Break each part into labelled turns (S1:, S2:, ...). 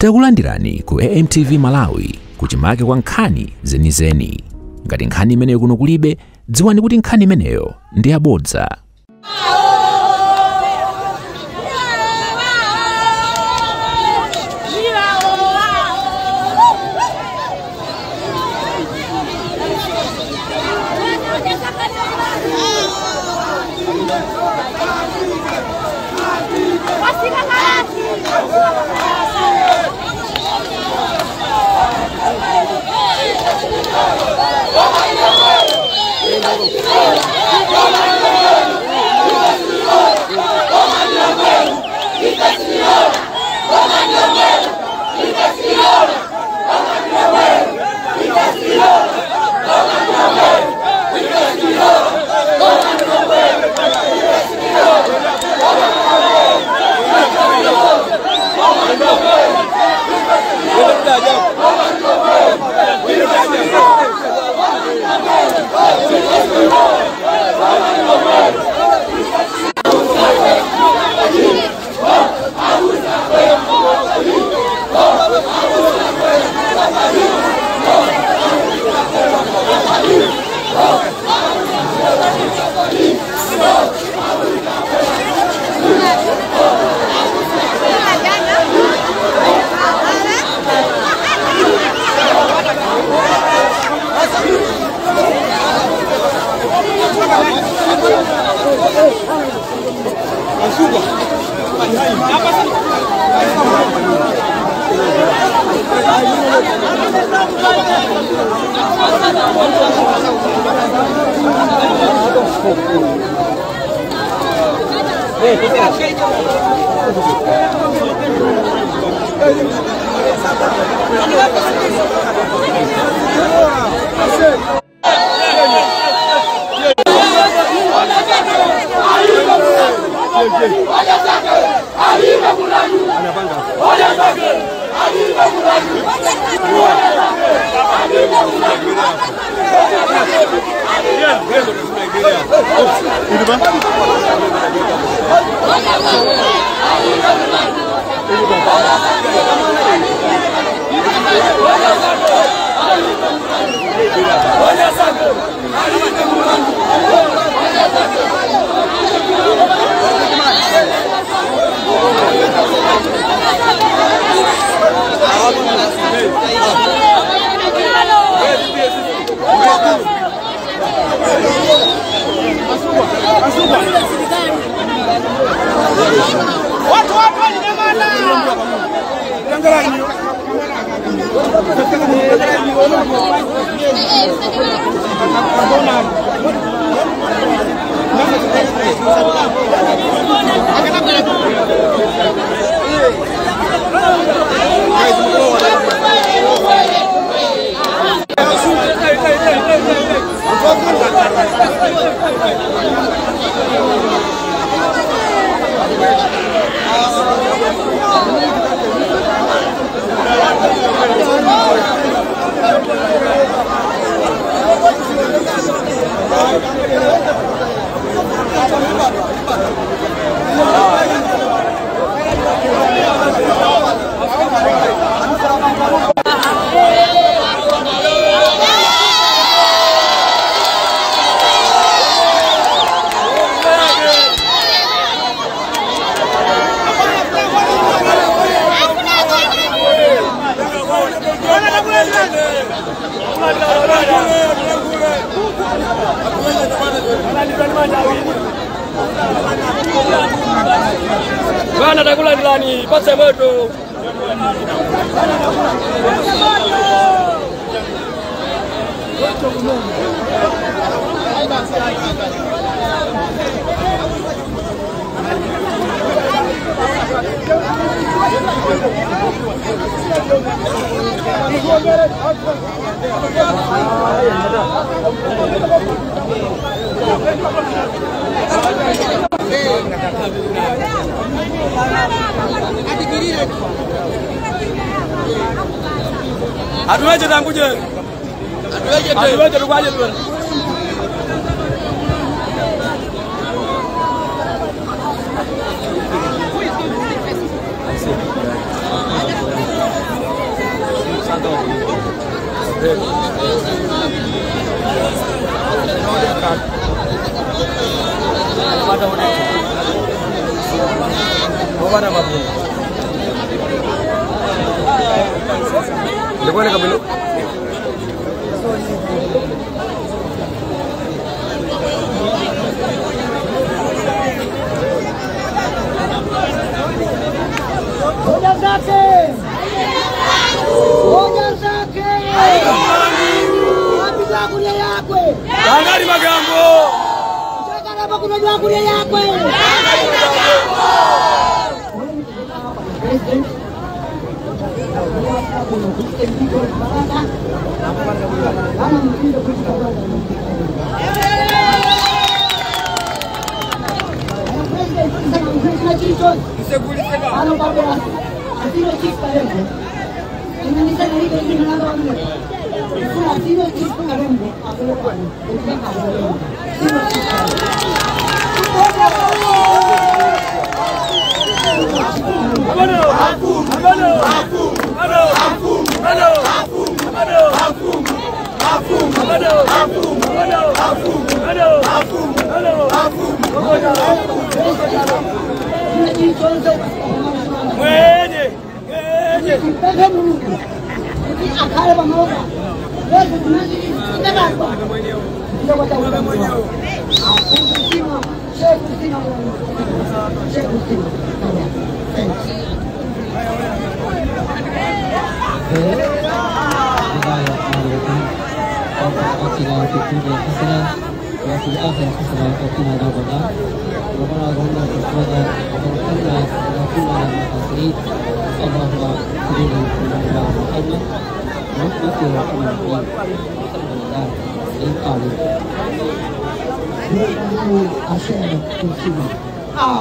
S1: Takulandirani ku AMTV Malawi kuchimake kwa nkhani zenizeni. Ngati nkhani imeneyo kuno kulibe, dziwani kuti nkhani imeneyo ndi yabodza.
S2: Bana takulandirani pase moto. Atuweje tanguje. Atuweje tukwaje tu.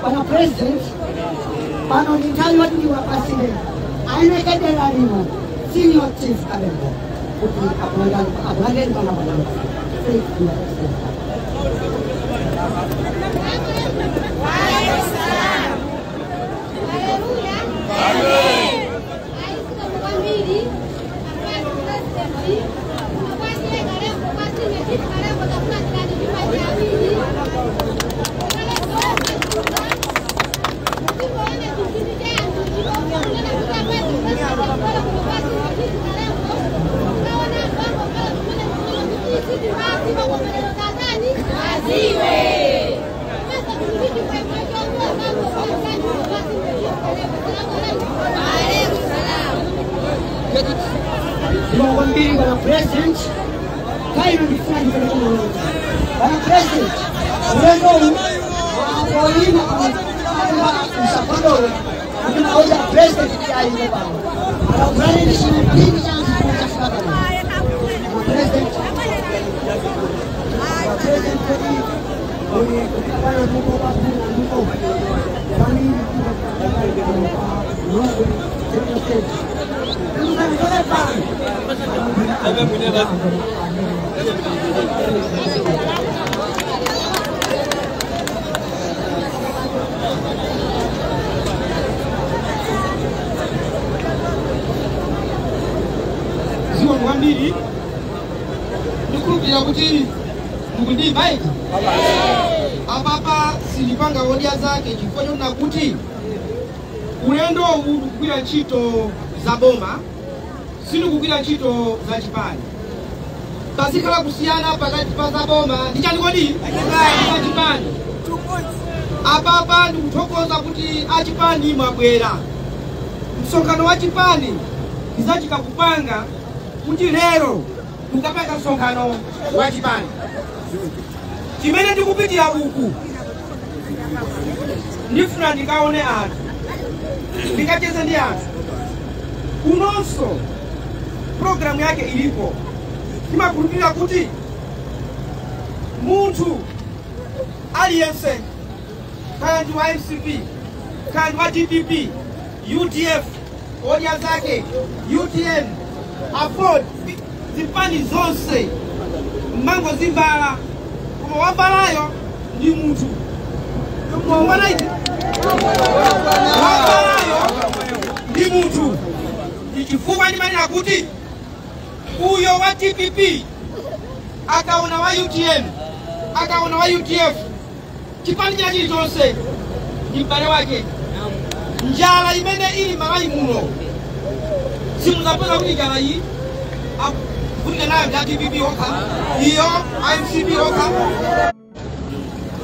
S3: Bwana President, pano nditali watu ndiwapasire ayenekedera lino Senior Chief Kalembo kuti akulangeni pana bwana. Bwana President, kairo ndifuna Bwana President, ulendo wapolima usapandolo unaoja President aine pano anaugani shipindi changu chafika President President
S4: Kwambiri ndikulupira kuti mukundimva iti apapa silipanga wodya zake chifukwa chonena kuti ulendo uwu ndikugwira ntchito za boma, sindikugwira ntchito za chipani. Pazikhala kusiyana pakati pa za boma ndi chani kodi? Za chipani. Apapa ndikuthokoza kuti achipani mwabwera. Msonkhano wa chipani ndizachika kupanga kuti lero mukapanga msonkhano wa chipani. Chimene ndikupitira uku ndifuna ndikaone anthu, ndikacheze ndi anthu. Kunonso programu yake ilipo. Timakhulupirira kuti munthu aliyense kaya ndi wa MCP, kaya ndi wa DPP, UDF, odya zake, UTM, afford zipani zonse mmango zimbala, koma wambalayo ndi munthu. Wambalayo ndi munthu. Chifukwa ndimanena kuti Uyo wa TPP akaona wa UTM, akaona wa UTF, chipani china chilichonse ndi m'bale wake. Njala imene ili Malawi muno simuzapeza kuti njala iyi akuvutika nayo ndi a TPP okha, iyo MCP okha.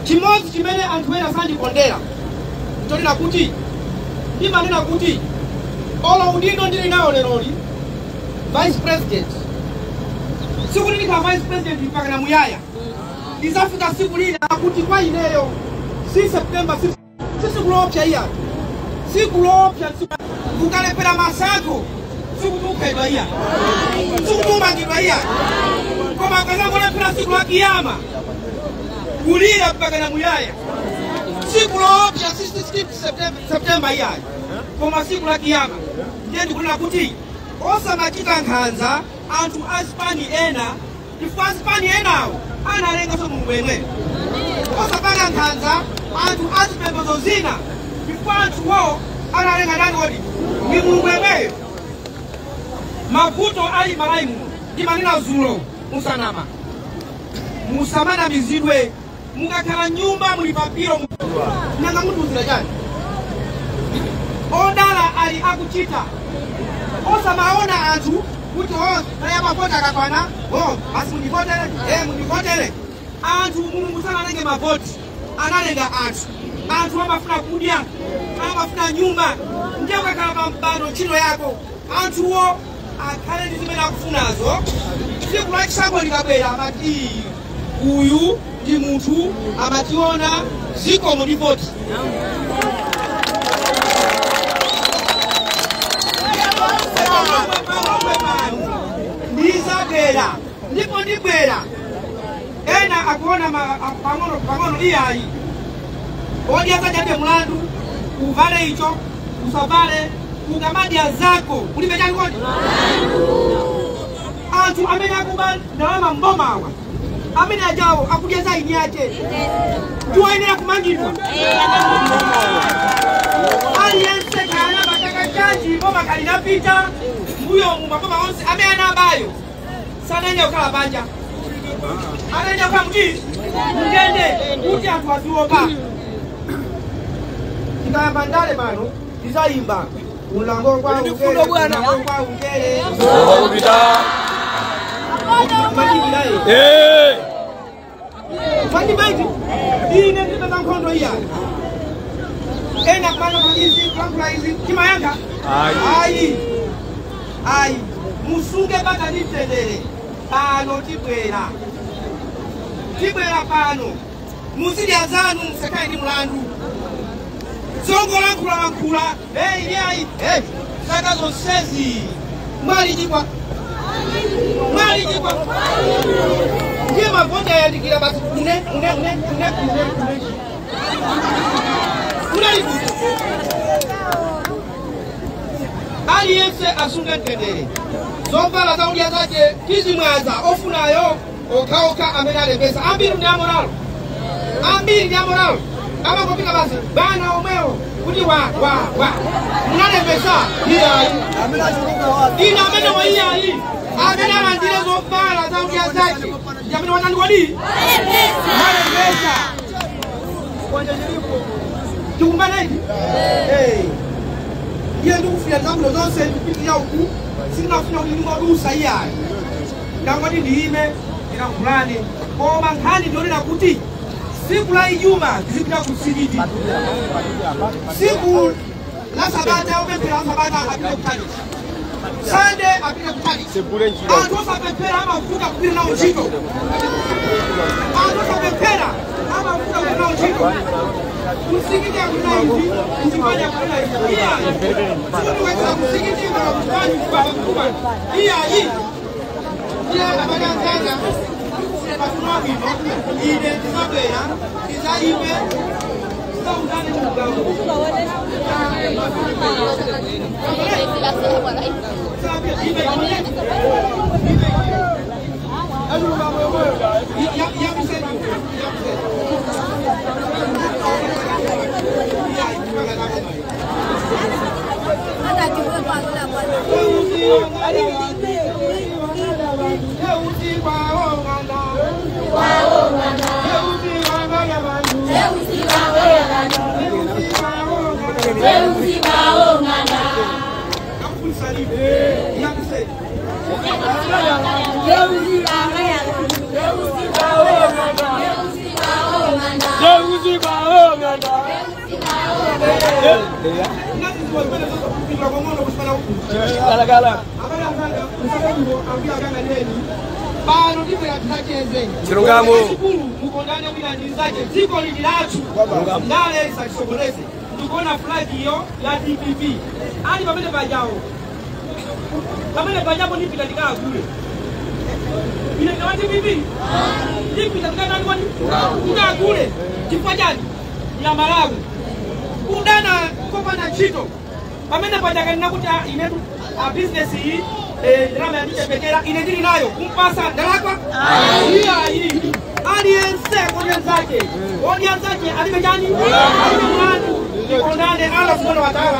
S4: Chimodzi chimene anthu ena sandikondera chonena kuti ndimanena kuti olo udindo ndili nawo leroli vice president, sikuti ndikhala vice president mpaka na muyaya. Ndizafika siku lina kuti kwa ineyo si September, si sikuloopsa iya, sikuloopsa kukalepera masankho, sikuti iya, sikuti umangidwa iya, koma akazangolephera siku la kiyama kulira mpaka na muyaya. Sikuloopsa si September iyayi, koma siku la kiyama. Ndiye ndikunena kuti osamachita nkhanza anthu azipani ena, chifukwa azipani enawo analenganso Mulungu yemweyo. Osapanga nkhanza anthu azipembedzo zina, chifukwa anthuwo analenga ndani kodi? Ndi Mulungu yemweyo. Mavuto ali Malawi muno ndimanena zulo, musanama, musamanamizidwe. Mukakhala nyumba muli papiro, nanga mutiuzira chani? Odala ali akuchita, osamaona anthu kuti aya mavoti akakwana basi mundivotere, mundivotere. Anthu Mulungu sanalenge mavoti, analenga anthu. Anthu amafuna kudya, amafuna nyumba. Ndiye ukakhala pa mpando ntchito yako, anthuwo akhale ndi zimene akufunazo. Tsiku la chisankho likabwera amati uyu ndi munthu amationa, zikomo ndi voti. Ndizabwera ndipo ndibwera. Ena akuona pang'ono pang'ono iyayi, odya zachabe mlandu, uvale icho usavale, ukamadya zako ulibe chani kodi? Anthu amene akuba ndalama mbomawa amene ajawo akudya za ini ake ndiwoyenera kumangidwa. Aliyense kana mataka chanji boma kalinapita mbuyo mumaboma onse amene anabayo sanenye kukhala panja, anenye kukhala mti mndende kuti anthu aziopa. Tikayamba ndale pano tizayimba ulango kwa ungere, ulango kwa ungere Fandibaiti ine ndipeza nkhondo iya ena kumanga izi kulankhula izi timayankha ayi ayi. Musunge bata ndi mtendere pano, tibwera tibwera pano. Muzidya zanu musakhale ndi mlandu. Zongolankhulalankhula iyayi zaka zonsezi mwalichikwa mwalichikwa ndiye mavoti ayandikira basi une une une une une unalikuti. Aliyense asunge mtendere. Zovala zaudya zache tizimwaza ofunayo okhaokha amene alembesa. Ambiri ndi amoralo, ambiri ndi amoralo, amangopita basi bana omwewo kuti wa wa wa munalembesa iyayi ina amene wa iyayi amene alandire zovala zaudya zache ndi amene watani kodi malembesa. Tikumbaneni ndiye ndikufira zabulo zonse ndikupitirira uku, sindinafuna kuti ndingodusa iyayi, ndangoti ndiyime ndinakulane. Koma nkhani ndionena kuti siku la Ijumaa tizipita ku msikiti, siku la Sabata opemphera la Sabata apite kutchalitchi, Sande apite kutchalitchi. Anthu osapemphera amavuta kugwira nawo ntchito, anthu osapemphera amavuta kugwira nawo ntchito. Msikiti akunena izi, mchipani akunena izi, iyayi sikuti wekhala msikiti mpaka kuchipani mpaka iyayi. Ndiye apatanzanga mafuno abwino, ine ndizabwera ndizayime tizauzane mugawo. Tukona flag hiyo ya DPP. Ali pamene pajao. Pamene pajapo nipita ndikaa kule. Ile ndio DPP. Nipita ndikaa nani kwani? Ndikaa kule. Chifukwa chani? Ya Malawi. Kundana kopa na chito. Pamene pajaka ninakuti inetu a business hii drama ya ndichepekera ine ndili nayo kumpasa ndalakwa. Iya hii. Aliyense kwenye zake. Onianzake alibe jani? Alibe mlandu. Nikondane ala subhanahu wa ta'ala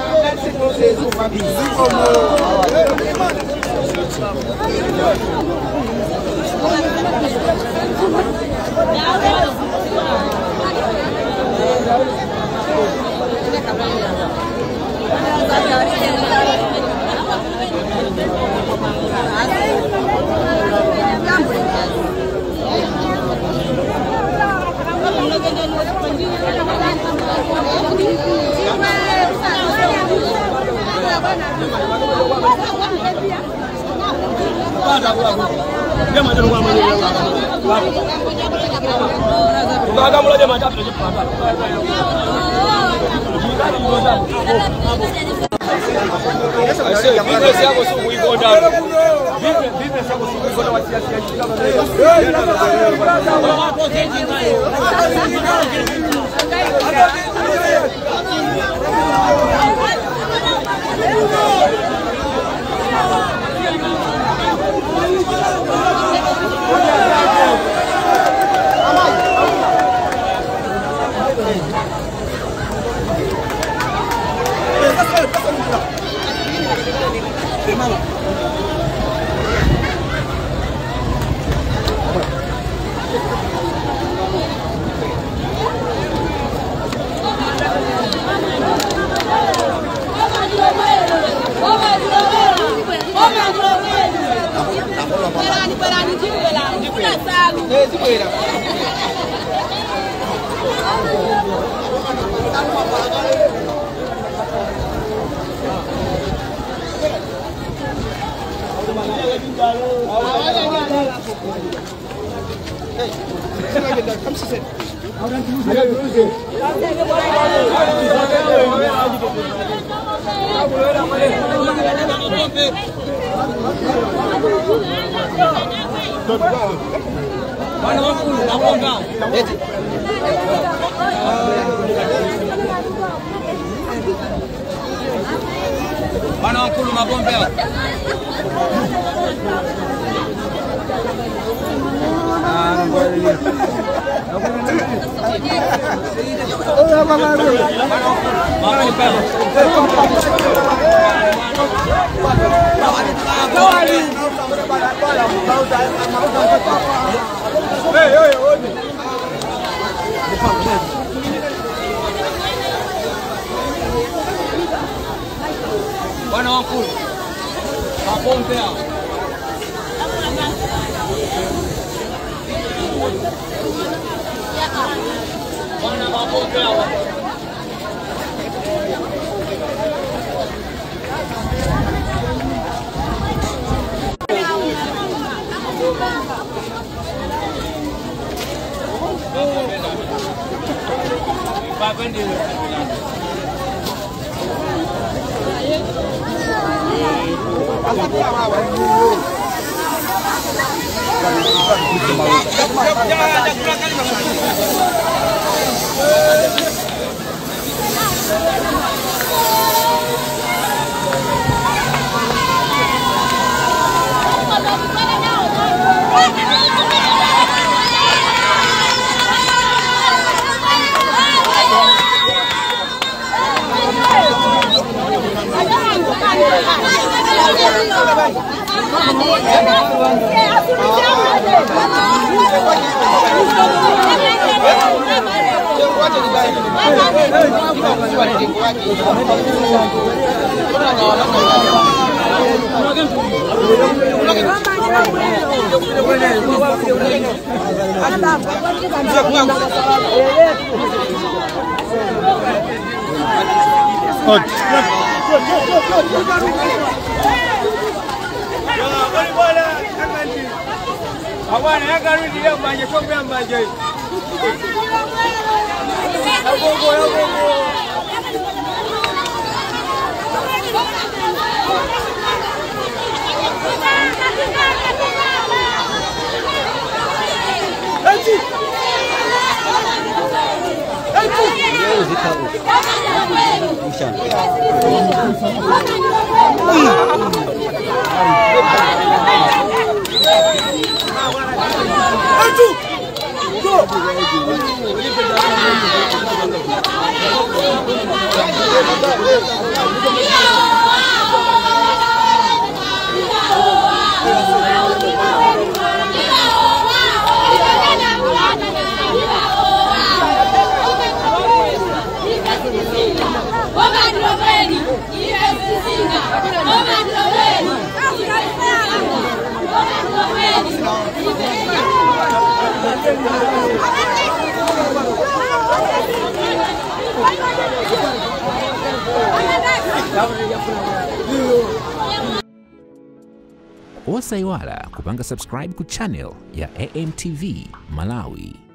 S1: Osaiwala kupanga subscribe ku channel ya AMTV Malawi.